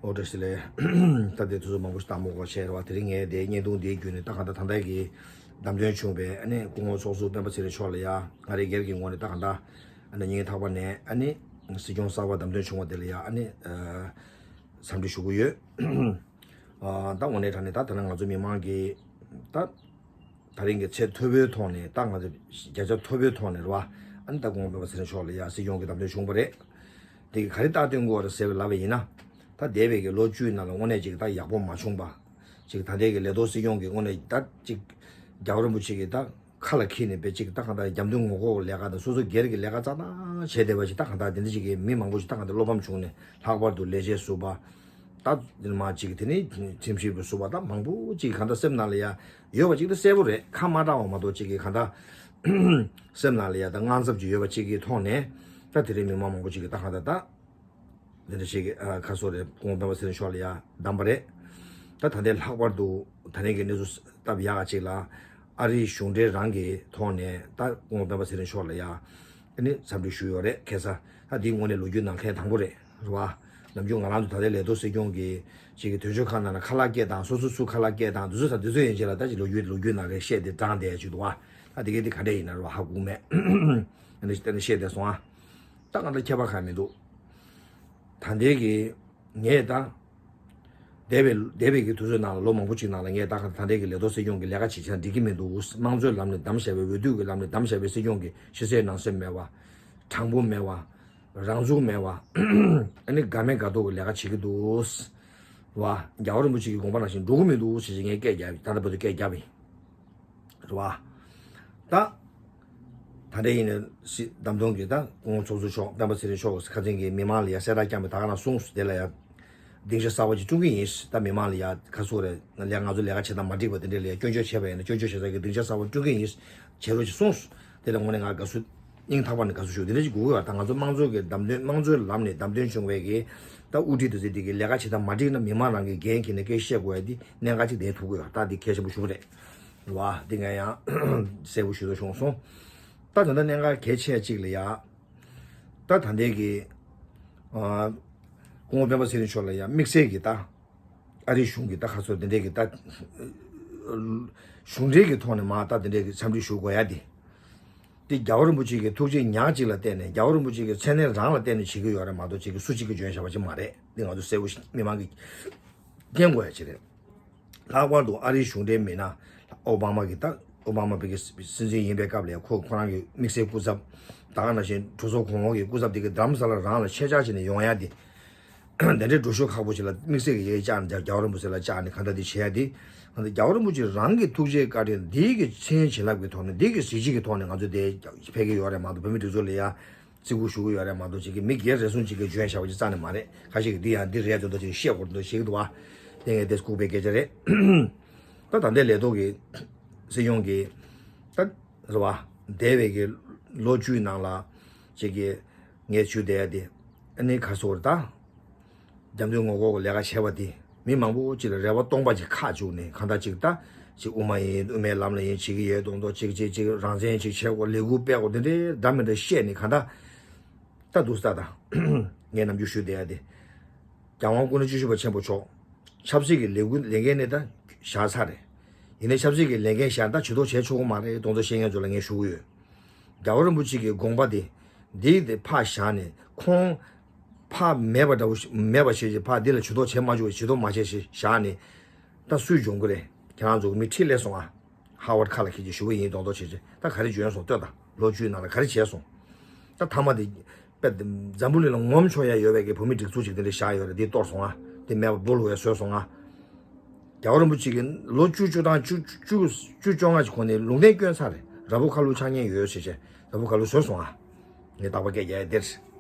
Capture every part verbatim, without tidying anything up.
ཨོ་བཀྲ་ཤིས་བདེ་ལེགས། ད་ལྟའི་དུས་ཚོད་མང་པོ་ཞིག་བཏང་མ་དགོས་བྱས་རེད་བ། དེ་རིང་ངས་དེའི་བརྙན་ཐུང་འདིའི་བརྒྱུད་ནས་ད་གང་ལྟར་ད་ལྟའི་གི་བདམས་ཐོན་བྱུང་བའི་ཨ་ནི་སྐུ་ངོ་ཚོགས་ཟུར་སྤེན་པ་ཚེ་རིང་མཆོག་ལ་ཡ། ང་རའི་སྒེར་གྱི་ངོས་ནས་ད་གང་ལྟར་ཨ་ནི་སྙིང་ཐག་པ་ནས་ཨ་ནི་སྲིད་སྐྱོང་གསར་པ་བདམས་ཐོན་བྱུང་བ་དེ་ལ་ཡ་ཨ་ནི་འཚམས་འདྲི་ཞུ་གི་ཡོད། ཨ་ད་དངོས་གནས་དྲང་གནས་ད་ད་ལྟ་ང་ཚོ་མི་མང་གི་ད་ད་རིང་གི་ཚད་མཐོ་པོའི་ཐོག་ནས་ད་ང་ཚོ་བརྒྱ་ཆ་མཐོ་པོའི་ཐོག་ནས་རེད་བ། ཨ་ནི་ད་སྐུ་ངོ་སྤེན་པ་ཚེ་རིང་མཆོག་ལ་ཡ་སྲིད་སྐྱོང་གི་བདམས་ཐོན་བྱུང་བ་རེད། དེ་གི་ག་རེ་རྟགས་སྟོན་དགོས་རེད་ཟེར་བའི་ལབ་པ་ཡིན་ན། ད་འདས་པའི་གི་ལོ་བཅུའི་ནང་ལ་དངོས་གནས་ཅིག་ད་ཡག་པོ་མ་བྱུང་བ། ཅིག་ད་ལྟའི་གི་ལས་ཐོག་སྲིད་སྐྱོང་གི་དངོས་གནས་ད་ཅིག་རྒྱལ་བ་རིན་པོ་ཆེ་གི་ད་ཁ་ལ་འཁྱེར་ནས་པའི་ཅིག་ད་གང་ལྟར་རྒྱབ་མདུན་ངོ་ལྐོག་ལས་ཀ་དང་སོ་སོ་སྒེར་གི་ལས་ཀ་ཙག་ཙག་བྱས་བསྡད་པ་ཅིག་ད་གང་ལྟར་དེ་འདྲ་ཅིག་གི་མི་མང་པོ་ཅིག་ད་གང་ལྟར་བློ་ཕམ་བྱུང་ནས་ལྷག་པར་དུ་ལས་བྱེད་ཟུར་པ། ད་དེ་མ་ཅིག་དེ་ནི་ཁྲིམས་ཞིབ་པ་ཟུར་པ་ད་མང་པོ་ཅིག་གང་ལྟར་སེམས་ནང་ལ་ཡ་ཡོད་པ་ཅིག་ད་གསལ་པོ་རེད། ཁ་མ་གྲགས་པ་མ་གཏོགས་ཅིག་གི་གང་ལྟར་སེམས་ནང་ལ་ཡ་ད་དངངས་འཚབ་ཅིག་ཡོད་པ་ཅིག་གི་ཐོག་ནས་ད་དེ་རིང་མི་མང་མང་པོ་ཅིག་གི་ད་གང་ལྟར་ད། འདི་འདྲ་ཞིག་གི་ཨ་ཁ་སོ་རེད། སྐུ་ངོ་སྤེན་པ་ཚེ་རིང་མཆོག་ལ་ཡ་བདམས་པ་རེད། ད་ད་ལྟའི་ལྷག་པར་དུ་ད་ལྟའི་གི་གནས་ཚུལ་སྟབས་ཡག་ག་ཅིག་ལ་ཨ་རིའི་གཞུང་འབྲེལ་རང་གི་ཐོག་ནས་ད་སྐུ་ངོ་སྤེན་པ་ཚེ་རིང་མཆོག་ལ་ཡ་ཨ་ནི་འཚམས་འདྲི་ཞུས་ཡོད་རེད། ཁ་སང་ད་འདིའི་ངོས་ནས་ལོ་རྒྱུས་ནང་མཁན་དང་པོ་རེད། རེད་བ། ནམ་རྒྱུན་ང་རང་ཚོ་ད་ལྟའི་ལས་ཐོག་སྲིད་སྐྱོང་གི་ཅིག་གི་དོན་གཅོད་ཁང་ནང་ལ་ཁ་ལག་སྐད་དང་སོ་སོ་སུ་ཁ་ལག་སྐད་དང་དུས་ཚོད་དང་དུས་ཚོད་ཡན་ཆད་ལ་ད་ཅིག་ལོ་རྒྱུས་ལོ་རྒྱུས་ནང་རེ་བཤད་དེ་དྲངས་བསྡད་ཅིག་འདུག་བ། ད་དེ་གའི་དེ་ག་འདྲ་ཡིན་ན་རེད་བ། ཧ་གོ་མེད། ཨ་ནི་ཨ་ནི་བཤད་བསྡད་སོང་ཨ། ད་གང་ལྟར་ཁྱད་པར་གང་མི་འདུག་ད་ལྟའི་གི་ངས་ད་འདས་པའི་འདས་པའི་གི་དུས་ཚོད་ནང་ལ་ལོ་མང་པོ་ཅིག་ནང་ལ་ངས་ད་ད་ལྟའི་གི་ལས་ཐོག་སྲིད་སྐྱོང་གི་ལས་ཀ་བྱེད་བྱས་འགྲིག་གི་མི་འདུག་དམངས་གཙོའི་ལམ་ནས་བདམས་བཞག་པའི་འོས་བསྡུ་གི་ལམ་ནས་བདམས་བཞག་པའི་སྲིད་སྐྱོང་གི་ཕྱི་གསལ་ནང་གསལ་མེད་པ། དྲང་པོ་མེད་པ། རང་ཚུགས་མེད་པ། ཨ་ནི་དགའ་མེད་དགའ་མདོག་གི་ལས་ཀ་བྱེད་ཀྱི་འདུག་བ། རྒྱལ་བ་རིན་པོ་ཆེ་གི་དགོངས་པ་ནང་བཞིན་འགྲོ་གི་མི་འདུག་ཟེར་བྱས་ངས་སྐད་རྒྱབ་ད་ལྟ་བར་དུ་སྐད་རྒྱབ་ཡིན། རེད་བ། ད། ད་ལྟ་ཡིན་ནའི་སྲིད་བདམས་ཐོན་གྱི་ད་སྐུ་ངོ་ཚོགས་གཙོ་མཆོག་སྤེན་པ་ཚེ་རིང་མཆོག་ཁ་སང་གི་མི་མང་ལ་ཡ་གསལ་བསྒྲགས་བསྐྱངས་པའི་ད་ག་ནང་གསུངས་སོང་། དེ་ལ་ཡ་སྡིངས་ཆ་གསར་པ་ཅིག་བསྐྲུན་གྱི་ཡིན། ད་མི་མང་ལ་ཡ་ཁ་སོ་རེ་ལས་ང་ཚོ་ལས་ཀ་བྱེད་སྟངས་མ་འགྲིག་པ་དེ་འདྲ་ལ་ཡ་སྐྱོན་བརྗོད་བྱས་པ་ཡིན་ན་སྐྱོན་བརྗོད་བྱེད་ས་གི་སྡིངས་ཆ་གསར་པ་བསྐྲུན་གྱི་ཡིན་བྱེད་རོགས་ཅིག་གསུངས་སོང་། དེ་ལ་དངོས་གནས་ང་དགའ་བསུ་སྙིང་ཐག་པ་ནས་དགའ་བསུ་ཞུ། དེ་འདྲ་ཅིག་དགོས་ཀྱི་ཡོད། ད་ང་ཚོ་དམངས་གཙོ་གི་བདམས་ཐོན་དམངས་གཙོའི་ལམ་ནས་བདམས་ཐོན་བྱུང་བའི་གི་ད་དབུ་ཁྲིད་དེ་ཚོ་དེ་གི་ལས་ཀ་བྱེད་སྟངས་མ་འགྲིག་ན་མི་མང་རང་གི་འགན་འཁྱེར་ནས་སྐད་བཤད་དགོས་ཡ་དེ་གནད་འགག་ཅིག་དེ་ཐུག་གི་ཡོད། ད་དེ་གལ་ཆེན་པོ་ཞུ་གི་རེད། རེད་བ། འདི་ང་ཡང་གསལ་པོ་ཞུ་འདོད་བྱུང་སོང་། ད་ད་ལྟ་གནད་འགག་གལ་ཆེ་གཅིག་ལ་ཡ། ད་ད་ལྟའི་གི་ཨ་སྐུ་ངོ་སྤེན་པ་ཚེ་རིང་མཆོག་ལ་ཡ་དམིགས་བསལ་གྱི་ད་ཨ་རིའི་གཞུང་གི་ད་ཁ་སོ་དེ་འདྲའི་གི་ད་གཞུང་འབྲེལ་གྱི་ཐོག་ནས་མ་ད་དེ་འདྲའི་གི་འཚམས་འདྲི་ཞུ་དགོས་ཡ་དེ། དེ་རྒྱལ་བ་རིན་པོ་ཆེ་གི་ཐུགས་རྗེ་ཉག་གཅིག་ལ་བརྟེན་ནས་རྒྱལ་བ་རིན་པོ་ཆེ་གི་མཚན་གནས་རང་ལ་བརྟེན་ནས་བྱེད་ཀྱི་ཡོད་རེད་མ་གཏོགས་ཅིག་གི་སུ་གཅིག་གིས་འཇོན་བྱ་བ་ཅིག་མ་རེད། འདི་ང་ཚོ་གསལ་པོ་ཞིག་མི་མང་གིས་མཁྱེན་དགོས་ཡ་ཅིག་རེད། ལྷག་པར་དུ་ཨ་རིའི་གཞུང་འབྲེལ་མི་སྣ་ཨོ་བྷ་མ་གི་ད་ཨོ་བྷ་མ་བོད་ཀྱི་སྲིད་འཛིན་ཡིན་པའི་སྐབས་ལ་ཁོ་ཁོ་རང་གི་དམིགས་བསལ་སྐུ་ཚབ་ད་ག་ནང་བཞིན་གྲོས་ཚོགས་གོང་འོག་གི་སྐུ་ཚབ་དེ་གི་རྡ་རམ་ས་ལ་རང་ལ་ཆེད་བཅར་བྱས་ནས་ཡོང་ཡ་དེ། དེ་འདྲའི་འགྲོ་ཤོས་ཁག་པོ་ཞིག་ལ་དམིགས་བསལ་གྱི་ཡ་གི་བཅར་ནས་རྒྱལ་བ་རིན་པོ་ཆེ་ལ་བཅར་ནས་གང་ལྟར་དེ་བྱེད་ཡ་དེ། གང་ལྟར་རྒྱལ་བ་རིན་པོ་ཆེ་རང་གི་ཐུགས་རྗེའི་བཀའ་དྲིན་འདི་གི་མཚན་བྱིན་རླབས་ཀྱི་ཐོག་ནས་འདི་གི་གཟི་བརྗིད་ཀྱི་ཐོག་ནས་ང་ཚོ་དེ་ཕེབས་ཀྱི་ཡོད་རེད་མ་གཏོགས་བོད་མི་སྒྲིག་འཛུགས་ལ་ཡ་བརྩི་བཀུར་ཞུ་གི་ཡོད་རེད་མ་གཏོགས་ཅིག་གི་མི་སྒེར་རེ་ཟུང་ཅིག་གི་འཇོན་བྱ་བ་ཅིག་རྩ་ནས་མ་རེད། ཁ་ཤས་ཀྱིས་འདི་ཡང་འདི་རེད་འདོད་འདོད་ཅིག་བཤད་དགོས་འདོད་བཤད་ཀྱི་འདུག་བ། དེ་ངས་དེ་ལྐུགས་པའི་སྐད་ཆ་རེད། ད་ད་ལྟའི་ལས་ཐོག་གི་སྲིད་སྐྱོང་གི་ད་རེད་བ། འདས་པའི་གི་ལོ་བཅུའི་ནང་ལ་ཅིག་གི་ངས་ཞུ་བསྡད་ཡ་དེ་ཨ་ནི་ཁ་སོ་རེད་ད། རྒྱབ་མདུན་ངོ་ལྐོག་གི་ལས་ཀ་བྱས་པ་དེ་མི་མང་པོ་ཅིག་ལ་རེ་བ་སྟོང་པ་ཅིག་ཁ་བཅུག་ནས་གང་ལྟར་ཅིག་ད་ཅིག་དབུ་མ་ཡིན་དབུ་མའི་ལམ་ལ་ཡིན་བྱེད་ཀྱི་ཡོད་མདོག་མདོག་ཅིག་ཅིག་ཅིག་རང་བཙན་ཅིག་བྱེད་དགོས་ལས་འགུལ་སྤེལ་དགོས་དེ་འདྲའི་འདྲ་མི་འདྲ་བཤད་ནས་གང་ལྟར་ད་འདུག་ས་ད་ངས་ནམ་རྒྱུན་ཞུ་བསྡད་ཡ་དེ། རྒྱལ་དབང་སྐུ་ཕྲེང་བཅུ་བཞི་པ་ཆེན་པོ་མཆོག་ཆབ་སྲིད་ཀྱི་ལས་འགུལ་ལས་འགན་ནི་ད་བཞག་ཚར་རེད། ཡིན་ནའི་ཆབ་སྲིད་ཀྱི་ལས་འགན་བཞག་ད་ཇུས་གཏོགས་བྱས་ཆོག་གི་མ་རེད་མདོག་མདོག་བཤད་མཁན་ཚོ་ལ་ངས་ཞུ་གི་ཡོད། རྒྱལ་བ་རིན་པོ་ཆེ་གི་དགོངས་པ་དེ་འདི་དེ་ཕར་བཞག་ནས་ཁོང་ཕར་མེད་པ་འདྲ་བོ་ཞིག་མེད་པ་བྱས་ཅིག་ཕར་འདི་ལ་ཇུས་གཏོགས་བྱེད་མ་བཅུག་པའི་ཇུས་གཏོགས་མ་བྱས་ཞེས་བཞག་ནས་ད་སུས་འཇོན་གི་རེད། ཁྱེད་རང་ཚོ་གི་མི་ཁྲིད་སླེབས་སོང་ཨ། ཧ་ཝར་ཁ་ལ་ཁྱེད་ཀྱིས་ཞུ་གི་ཡིན་མདོག་མདོག་བྱས་ཅིག་ད་ག་རེ་འཇོན་སོང་ལྟོས་དང་ལོ་བཅུའི་ནང་ལ་ག་རེ་བྱས་སོང་། ད་མཐའ་མ་དེ། དཔེ་འཛམ་བུ་གླིང་ལ་ངོམ་ཆོག་ཡ་ཡོད་པའི་གི་བོད་མི་སྒྲིག་འཛུགས་ཅིག་དེ་འདྲ་བཞག་ཡོད་རེད། འདི་གཏོར་སོང་ང་། དེ་མེད་པ་སྦོ་ལུག་ཡ་བཟོས་སོང་ང་། རྒྱལ་བ་རིན་པོ་ཆེ་གིས་ལོ་བཅུ་བཅུ་དང་བཅུ་བཅུ་བཅུ་བཅོ་ལྔ་ཅིག་གོང་ནས་ལུང་བསྟན་བསྐྱོན་ཚར་རེད། ར་ཕུ་ཁ་ལུ་ཆགས་ཉེན་ཡོད་ཟེར་བྱས་ར་ཕུ་ཁ་ལུ་བཟོས་སོང་ང་། ངས་རྟག་པར་སྐད་རྒྱག་ཡ་འདིར།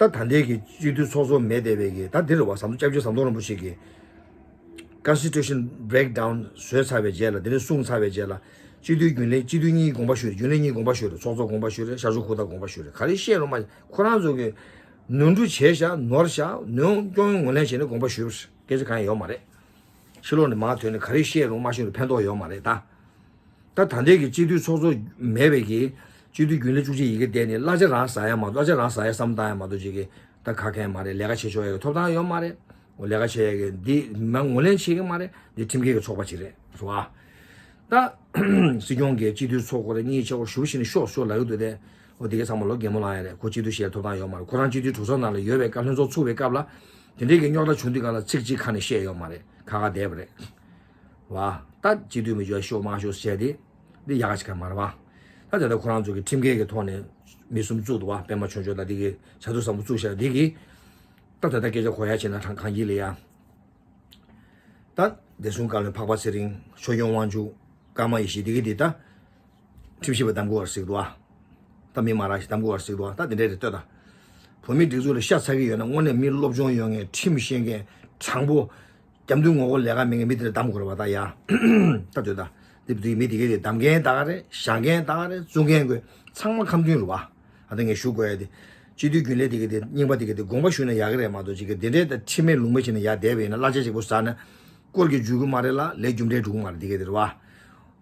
ད་ད་ལྟའི་གི་སྤྱི་འཐུས་ཚོགས་གཙོ་མེད་བསྡད་པའི་གི་ད་འདི་རེད་བ། ཟམ་གདོང་སྐྱབས་རྗེ་ཟམ་གདོང་རིན་པོ་ཆེ་གིས། Constitution breakdown བཟོས་ཚར་བའི་རྗེས་ལ་དེ་ནས་གསུངས་ཚར་བའི་རྗེས་ལ་སྤྱི་འཐུས་རྒྱུན་ལས་སྤྱི་འཐུས་གཉིས་དགོངས་པ་ཞུས་རེད། རྒྱུན་ལས་གཉིས་དགོངས་པ་ཞུས་རེད། ཚོགས་གཙོ་དགོངས་པ་ཞུས་རེད། ཤར་ཕྱོགས་ཁུག་རྟ་དགོངས་པ་ཞུས་རེད། ག་རེ་བཤད་རུང་མ་ཁོ་རང་ཚོ་གི་ནོར་འཁྲུལ་བྱས་བཞག་ནོར་བཞག་ནོར་སྐྱོན་ངོས་ལེན་བྱས་ནས་དགོངས་པ་ཞུས་རེད། སྐད་ཆ་གང་ཡང་ཡོད་མ་རེད། ཕྱི་ལོགས་ནས་མར་ཐོན་ནས་ག་རེ་བཤད་རུང་མ་ཞུས་རུང་ཕན་ཐོགས་ཡོད་མ་རེད་ད། ད་ད་ལྟའི་གི་སྤྱི་འཐུས་ཚོགས་གཙོ་མེད་པའི་གི་སྤྱི་འཐུས་རྒྱུན་ལས་བཅུ་གཅིག་ཡི་གེ་བསྡད་ནས་གླ་ཆ་རང་ཟ་ཡ་མ་གཏོགས་གླ་ཆ་རང་ཟ་ཡ་བསམ་བཏང་ཡ་མ་གཏོགས་ཅིག་གི་ད་ཁ་མཁན་མ་རེད། ལས་ཀ་བྱེད་ཆོག་ཡ་གི་ཐོབ་ཐང་ཡོད་མ་རེད། ལས་ཀ་བྱེད་ཡ་གི་འདི་མ་ངོས་ལེན་བྱེད་ཀྱི་མ་རེད། འདི་ཁྲིམས་འགལ་གྱི་ཚོགས་པ་ཅིག་རེད་ཟེར་བ། ད་སྲིད་སྐྱོང་གིས་སྤྱི་འཐུས་ཚོགས་དགོས་རེད། གཉིས་ཆེ་བ་ཞུ་བཞིན་ནས་ཤོག་ཤོག་ལབ་ཀྱི་འདུག་སྟེ། འོ་དེ་གའི་ཚང་མ་ལོ་རྒན་མོ་ལངས་ཡ་རེད། ཁོ་སྤྱི་འཐུས་བཤད་ཐོབ་ཐང་ཡོད་མ་རེད། ཁོ་རང་སྤྱི་འཐུས་གྲོས་ཚོགས་ནང་ལ་ཡོད་པའི་སྐབས་ལྷན་ཚོགས་ཚུགས་པའི་སྐབས་ལ་དེ་འདྲའི་གི་རྙོག་དྲ་བྱུང་དུས་སྒང་ལ་ཚིག་གཅིག་ཁ་ནས་བཤད་ཡོད་མ་རེད། ཁ་ཁ་བསྡད་པ་རེད་བ། ད་སྤྱི་འཐུས་མི་འཇུག་ཤོག་མ་ཤོག་བཤད་དེ། འདི་ཡག་ག་ཅིག་ག་མ་རེད་བ། ད་དེ་ལྟར་ཁོ་རང་ཚོ་གི་ཁྲིམས་འགལ་གྱི་ཐོག་ནས་མི་གསུམ་བཙུགས་འདུག་བ། པད་མ་ཆོས་འབྱོར་དང་འདི་གི་བྱ་དུར་བཟང་པོ་བཙུགས་བཞག་འདི་གི། ད་ད་ལྟ་སྐད་ཆ་གོ་ཡ་བྱས་ན་གང་གང་ཡིན་ལ་ཡ། ད་བདེ་སྲུང་བཀའ་བློན་འཕགས་པ་ཚེ་རིང་། ཆོས་སྐྱོང་དབང་ཕྱུག། ཀརྨ་ཡེ་ཤེས་འདི་གི་འདི་ད། ཁྲིམས་ཞིབ་པ་གདམ་དགོས་པ་རེད་ཟེར་གི་འདུག་བ། ད་མི་མང་རང་ཞིག་གདམ་དགོས་པ་རེད་ཟེར་གི་འདུག་བ། ད་འདི་འདྲ་རེད་ལྟོས་ད། བོད་མིའི་སྒྲིག་འཛུགས་ལ་ཤ་ཚ་གི་ཡོད་ན་དངོས་གནས་མི་སློབ་སྦྱོང་ཡོད་མཁན། ཁྲིམས་ཤེས་མཁན། དྲང་པོ། རྒྱབ་མདུན་ངོ་རྒོལ་ལས་ཀ་མེད་མཁན་མི་དེ་འདྲ་གདམ་དགོས་རེད་བ། ད་ཡ། ད་ལྟོས་ད། འདི་འདི་མི་དེ་གས་དེ་གདམ་མཁན་ད་ག་རེད། བཞག་མཁན་ད་ག་རེད། བཙུགས་མཁན་དགོས། ཚང་མ་ཁམས་མཐུན་རེད་བ། ད་ལྟ་ངས་ཞུ་དགོས་ཡ་དེ། སྤྱི་འཐུས་རྒྱུན་ལས་དེ་གས་དེ་རྙིང་པ་དེ་གས་དེ་དགོངས་པ་ཞུས་ན་ཡག་གི་རེད་མ་གཏོགས་ཅིག་གི་དེ་འདྲའི་ད་ཁྲིམས་མེད་ལུགས་མེད་བྱས་ནས་ཡར་བསྡད་པ་ཡིན་ན་གླ་ཆ་གཅིག་པོ་ཟ་ན། སྐོར་གྱི་འཇུག་གི་མ་རེད་ལ་ལས་རྒྱུ་འབྲས་འགྲོ་གི་མ་རེད། དེ་གས་དེ་རེད་བ།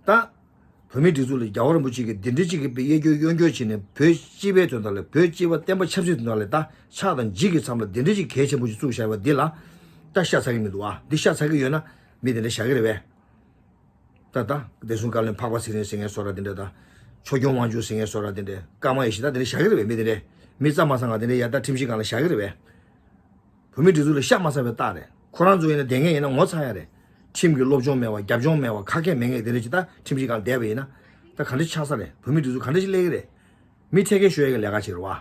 ད། བོད་མིའི་སྒྲིག་འཛུགས་ལ་རྒྱལ་བ་རིན་པོ་ཆེ་གིས་འདི་འདྲ་ཅིག་གི་དཔེ་གཡས་སྐྱོར་གཡོན་སྐྱོར་བྱས་ནས་བོད་སྤྱི་པའི་དོན་དག་ལ། བོད་སྤྱི་པ་བསྟན་པ་ཆབ་སྲིད་དོན་དག་ལ། ད་ཕྱག་དང་ལྗིད་ཀྱི་མཚམས་ལ་འདི་འདྲ་ཅིག་གལ་ཆེན་པོ་ཅིག་བཙུགས་བཞག་པ་འདི་ལ། ད་ཤ་ཚ་གི་མི་འདུག་ཨ། འདི་ཤ་ཚ་གི་ཡོད་ན་མི་དེ་འདྲ་བཞག་གི་རེད་པས། ད་ད་བདེ་སྲུང་བཀའ་བློན་འཕགས་པ་ཚེ་རིང་ཟེར་མཁན་བཟོ་འདྲ་དེ་འདྲ་དང་། ཆོས་སྐྱོང་དབང་ཕྱུག་ཟེར་མཁན་བཟོ་འདྲ་དེ་འདྲ། ཀརྨ་ཡེ་ཤེས་ད་དེ་འདྲ་བཞག་གི་རེད་པས། མི་དེ་འདྲ་མི་རྩ་མ་ཚང་ག་དེ་འདྲ་ཡ་ད་ཁྲིམས་ཞིབ་ཁང་ལ་བཞག་གི་རེད་པས། བོད་མིའི་སྒྲིག་འཛུགས་ལ་ཤ་མ་ཚ་བའི་རྟགས་རེད། ཁོ་རང་ཚོ་ཡིན་ན་བསྡད་མཁན་ཡིན་ན་ངོ་ཚ་ཡ་རེད། ཁྲིམས་ཀྱི་སློབ་སྦྱོང་མེད་པ། རྒྱབ་ལྗོངས་མེད་པ། ཁ་སྐད་མེད་མཁན་དེ་འདྲ་ཅིག་ད་ཁྲིམས་ཞིབ་ཁང་བསྡད་པ་ཡིན་ན། ད་ག་འདྲ་ཆགས་ས་རེད། བོད་མིའི་སྒྲིག་འཛུགས་ག་འདྲ་ཞིག་སླེབས་ཀྱི་རེད། མི་འཕྲལ་མཁན་ཤོད་ཡ་གི་ལས་ཀ་བྱེད་རེད་བ།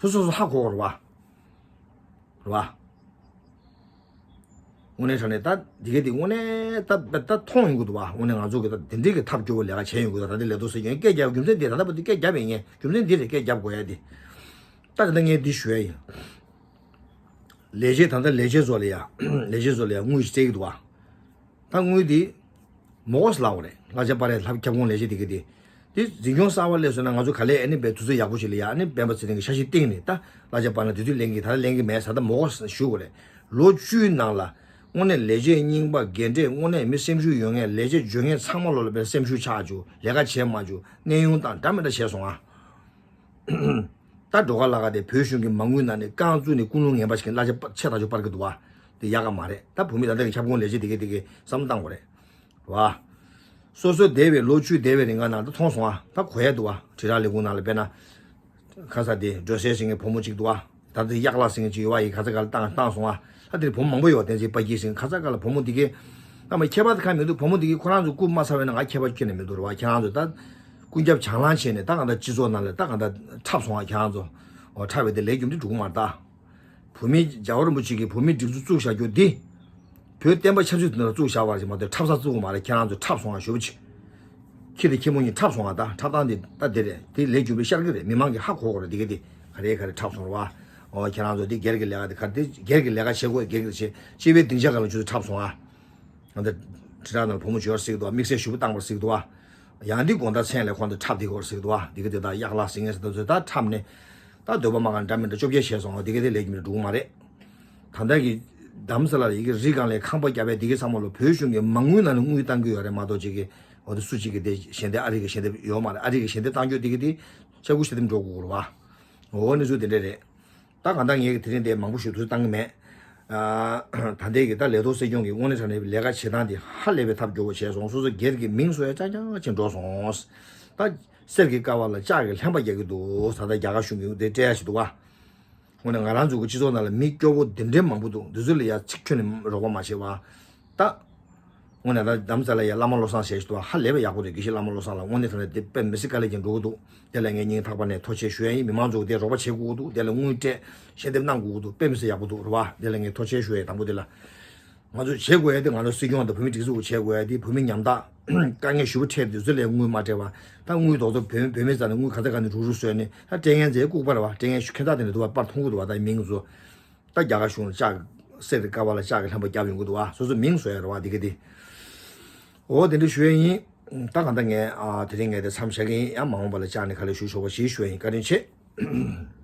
སོ་སོ་སོ་ཧ་གོ་གི་རེད་བ། རེད་བ། དངོས་གནས་དྲང་གནས་ད་འདི་གས་འདི་དངོས་གནས་ད་ད་མཐོང་ཡོང་གི་འདུག་བ། དངོས་གནས་ང་ཚོ་གི་ད་དེ་འདྲའི་གི་ཐབས་སྐྱོ་བོ་ལས་ཀ་བྱས་ཡོང་གི་འདུག་ད་ལྟ་ལས་ཐོག་སྲིད་སྐྱོང་སྐད་རྒྱབ། རྒྱུ་མཚན་འདི་ད་ལྟ་བར་དུ་སྐད་རྒྱབ་ཡིན་ངས། རྒྱུ་མཚན་འདི་རེད། སྐད་རྒྱབ་དགོས་ཡ་འདི། ད་ད་ལྟ་ངས་འདི་ཞུ་ཡ་ཡིན། ལས་བྱེད་ད་ལྟ་ལས་བྱེད་ཚོ་ལ་ཡ། ལས་བྱེད་ཚོ་ལ་ཡ་དངུལ་ཞིག་སྤྲད་ཀྱི་འདུག་བ། ད་དངུལ་འདི་མོ་གོ་སི་ལབ་དགོས་རེད། གླ་ཆ་པ་རེ་ལྷབ་ཁྱབ་ཁོངས་ལས་བྱེད་དེ་གི་དེ། དེ་འཛིན་སྐྱོང་གསར་པ་སླེབས་སོང་ན་ང་ཚོ་ག་ལེ་ཨ་ནི་བའི་དུས་ཚོད་ཡག་པོ་ཞིག་ལ་ཡ། ཨ་ནི་སྤེན་པ་ཚེ་རིང་གི་ཤ་ཞིག་བཏིང་ནས་ད་གླ་ཆ་པ་ན་དེ་དུས་ལེན་གི། ད་ལེན་གི་མེད་ཟེར། ད་མོ་གོ་སི་ཞུ་དགོས་རེད། ལོ་བཅུའི་ནང་ལ་དངོས་གནས་ལས་བྱེད་རྙིང་པ་རྒན་གྲས་དངོས་གནས་མི་སེམས་ཤུགས་ཡོད་མཁན་ལས་བྱེད་འཇོན་མཁན་ཚང་མ་ལོ་ལ་དཔེ་སེམས་ཤུགས་ཆག་བཅུག་ལས་ཀ་བྱེད་མ་བཅུག་གནས་དབྱུང་བཏང་འདྲ་མི་འདྲ་བྱས་སོང་ཨ། ད་འགྲོ་ཁ་ལ་ཁ་དེ་བོད་གཞུང་གི་མ་དངུལ་ནང་ནས་རྐང་བཙུགས་ནས་ཀུན་སློང་ངན་པ་ཞིག་གི་གླ་ཆ་པ་ཆེ་ཐག་ཆོད་སྤར་གི་འདུག་བ། དེ་ཡག་ག་མ་རེད། ད་བོད་མི་ད་ལྟ་གི་ཁྱབ་ཁོངས་ལས་བྱེད་དེ་གས་དེ་གས་བསམ་བློ་བཏང་དགོས་རེད་བ། སོ་སོ་འདས་པའི་ལོ་བཅུ་འདས་པའི་རིང་ག་ནང་ད་མཐོང་སོང་ཨ། ད་གོ་ཡ་འདུག་བ། དྲིལ་བསྒྲགས་ལས་ཁུངས་ནང་ལ་དཔེར་ན། ཁ་ས་དེ་སྒྲོལ་གསལ་ཟེར་མཁན་བུ་མོ་གཅིག་འདུག་བ། ད་ལྟ་གཡག་ལགས་ཟེར་མཁན་ཅིག་ཡོད་པ་ཡིན། ཁ་ས་ག་ལ་བཏང་བཏང་སོང་ཨ། ད་དེར་བུ་མོ་མང་པོ་ཡོད་པ། བསྟན་འཛིན་དཔལ་སྐྱིད་ཟེར་མཁན། ཁ་ས་ག་ལ་བུ་མོ་འདི་གས་ད་མ་ཁྱད་པར་ད་གང་མི་འདུག་བུ་མོ་འདི་གས་ཁོ་རང་ཚོ་རྐུ་མ་ཚར་བས་ན་ང་ཁྱད་པར་ཁྱོན་ནས་མི་འདུག་རེད་བ། ཁྱེད་རང་ཚོ་ད་ཀུན་ཁྱབ་བྱང་ལང་བྱས་ནས་ད་གང་ལྟར་སྤྱི་ཚོགས་ནང་ལ་ད་གང་ལྟར་འཁྲབ་སོང་ཨ། ཁྱེད་རང་ཚོ་འོ་འཁྲབ་པའི་དེ་ལས་རྒྱུ་འབྲས་འགྲོ་གི་མ་རེད་ད། བོད་མི་རྒྱལ་བ་རིན་པོ་ཆེ་གིས་བོད་མིའི་སྒྲིག་འཛུགས་བཙུགས་བཞག་རྒྱུ་འདི། བོད་བསྟན་པ་ཆབ་སྲིད་དོན་དག་བཙུགས་བཞག་པ་རེད་མ་གཏོགས་འཁྲབ་ས་བཙུགས་པ་མ་རེད། ཁྱེད་རང་ཚོ་འཁྲབ་སོང་ང་ཞུ་བ་ཆེ། ཁྱི་དང་ཁྱི་མོ་གཉིས་འཁྲབ་སོང་ང་། ད་འཁྲབ་སྟངས་འདི་ད་འདི་རེད། དེ་ལས་རྒྱུ་འབྲས་ཤར་གི་རེད། མི་མང་གིས་ཧ་གོ་གོ་རེད། འདི་ག་འདི་ག་རེ་ག་རེ་འཁྲབ་སོང་རེད་བ། ཨོ་ཁྱེད་རང་ཚོ་འདི་སྒེར་གྱི་ལས་ཀ་འདི་ག་འདི་སྒེར་གྱི་ལས་ཀ་བྱེད་དགོས། སྒེར་གྱི་བྱེད། སྤྱི་པའི་སྡིངས་ཆ་སྒང་ལ་ཁྱོད་ཚོ་འཁྲབ་སོང་ང་། ང་ད་དྲིལ་བསྒྲགས་ནང་ལ་བུ་མོ་འབྱོར་ཟེར་གི་འདུག་དམིགས་བསལ་ཞུ་བ་བཏང་བར་ཟེར་གི་འདུག་ཡང་འདི་དགོང་དག་མཚན་ལས་ཁོང་ཚོ་འཁྲབ་བསྡད་ཀྱི་ཡོད་རེད་ཟེར་གི་འདུག་འདི་ག་དེ་དག་གཡག་ལགས་ཟེར་མཁན་ཟེར་དུས་ཚོད་ད་འཁྲབ་ནས། ད་འདོད་པ་མ་ཁེངས་འདྲ་མི་འདྲ་བཅོ་བརྒྱད་བྱས་སོང་བ། འདི་ག་དེ་ལས་རྒྱུ་འབྲས་འགྲོ་གི་མ་རེད། ད་ལྟ་གི་རྡ་རམ་ས་ལ་ལ་ཡི་གེ་རི་སྒང་ལ་ཁང་པ་བརྒྱབ་པའི་འདི་གའི་ཚང་མ་ལོ་བོད་གཞུང་གི་མ་དངུལ་ནང་ནས་དངུལ་བཏང་གི་ཡོད་རེད་མ་གཏོགས་ཅིག་གི་འོ་དེ་སུ་གཅིག་གི་དེ་ཞལ་འདེབས་ཨ་རི་གི་ཞལ་འདེབས་ཡོད་མ་རེད། ཨ་རི་གི་ཞལ་འདེབས་བཏང་རྒྱུ་འདི་ག་དེ་ཆ་བགོས་ཞལ་འདེབས་འགྲོ་དགོས་རེད་བ། འོ་གནས་ཚུལ་དེ་འདྲ་རེད། ད་གང་ལྟར་ངས་ཀྱི་དེ་རིང་དེ་མང་པོ་ཞུ་ཐུབ་བཏང་གི་མེད། ཨ་ད་ལྟའི་གི་ད་ལས་ཐོག་སྲིད་སྐྱོང་གི་དངོས་གནས་དྲང་གནས་ལས་ཀ་བྱེད་སྟངས་དེ་ཧ་ལས་པའི་ཐབས་སྐྱོ་བོ་བྱས་སོང་། སོ་སོ་སྒེར་གྱི་མིང་བཟོ་ཡ་རྐྱང་རྐྱང་ཅིག་འགྲོ་སོང་། ད་གསེར་གྱི་ཀ་བ་ལ་ལྕགས་ཀྱི་ལྷན་པ་རྒྱག་གི་འདུག་ད་ལྟ་རྒྱ་གར་གཞུང་གི་དེ་སྤྲད་ཡ་ཞིག་འདུག་བ། དངོས་གནས་ང་རང་ཚོ་གི་སྤྱི་ཚོགས་ནང་ལ་མི་སྐྱོ་བོ་འདི་འདྲའི་མང་པོ་འདུག་འདི་ཚོ་ལ་ཡ་ཚིག་ཁྱོན་ནས་རོགས་པ་མ་བྱེད་པ། ད། དངོས་གནས་ད་རྡ་རམ་ས་ལ་ཡ་བླ་མ་བློ་བཟང་ཞེས་ཞུ་བ་ཧ་ལས་པ་ཡག་པོ་རེད། དགེ་བཤེས་བླ་མ་བློ་བཟང་ལགས་དངོས་གནས་དྲང་གནས་དེ་དཔེ་མི་སྲིད་དཀའ་ལས་ཀྱང་འགྲོ་གི་འདུག་དེ་ལ་ངས་སྙིང་ཐག་པ་ནས་ཐུགས་རྗེ་ཆེ་ཞུ་ཡ་ཡིན། མི་མང་ཚོ་གི་དེ་རོགས་པ་བྱེད་དགོས་ཀྱི་འདུག་དེ་ལ་དངུལ་སྤྲད་ཞལ་འདེབས་གནང་དགོས་ཀྱི་འདུག་དཔེ་མི་སྲིད་ཡག་པོ་འདུག་རེད་བ། དེ་ལ་ངས་ཐུགས་རྗེ་ཆེ་ཞུ་ཡ་དང་པོ་དེ་ལ། ང་ཚོས་བྱེད་དགོས་ཡ་དེ། ང་ཚོ་སྲིད་སྐྱོང་དང་བོད་མིའི་སྒྲིག་འཛུགས་ཀྱིས་བྱེད་དགོས་ཡ་དེ། བོད་མི་ཉམ་ཐག་དཀའ་ངལ་ཞེ་པོ་འཕྲད་དུས་ཚོད་ལ་དངུལ་མ་སྤྲད་པ། ད་དངུལ་རྡོག་རྡོག་བོད་བོད་མི་རྩ་ནས་དངུལ་ག་ཚད་ག་ནས་རུག་རུག་བཟོས་ནས། ད་སྤྲད་མཁན་ཚོའི་ལྐུགས་པ་རེད་བ། སྤྲད་མཁན་ཁྱོད་ད་དེ་འདྲ་འདུག་བ། པར་མཐོང་གི་འདུག་བ། ད་མིང་ཚོ། ད་རྒྱ་གར་གཞུང་ལ་ལྕགས་གསེར་གྱི་ཀ་བ་ལ་ལྕགས་ཀྱི་ལྷན་པ་བརྒྱབ་ཡོང་གི་འདུག་བ། སོ་སོ་མིང་བཟོ་ཡ་རེད་བ། འདི་ག་དེ། འོ་དེ་འདྲ་ཞུ་ཡ་ཡིན། ད་གང་ལྟར་ངས་ཨ་དེ་རིང་ངས་དེ་མཚམས་བཞག་གི་ཡིན། ཡང་མ་འོངས་པ་ལ་བཅར་ནས་ག་ལེར་ཞུ་ཆོག་པ་ཞིག་ཞུ་ཡ་ཡིན། བཀའ་དྲིན་ཆེ།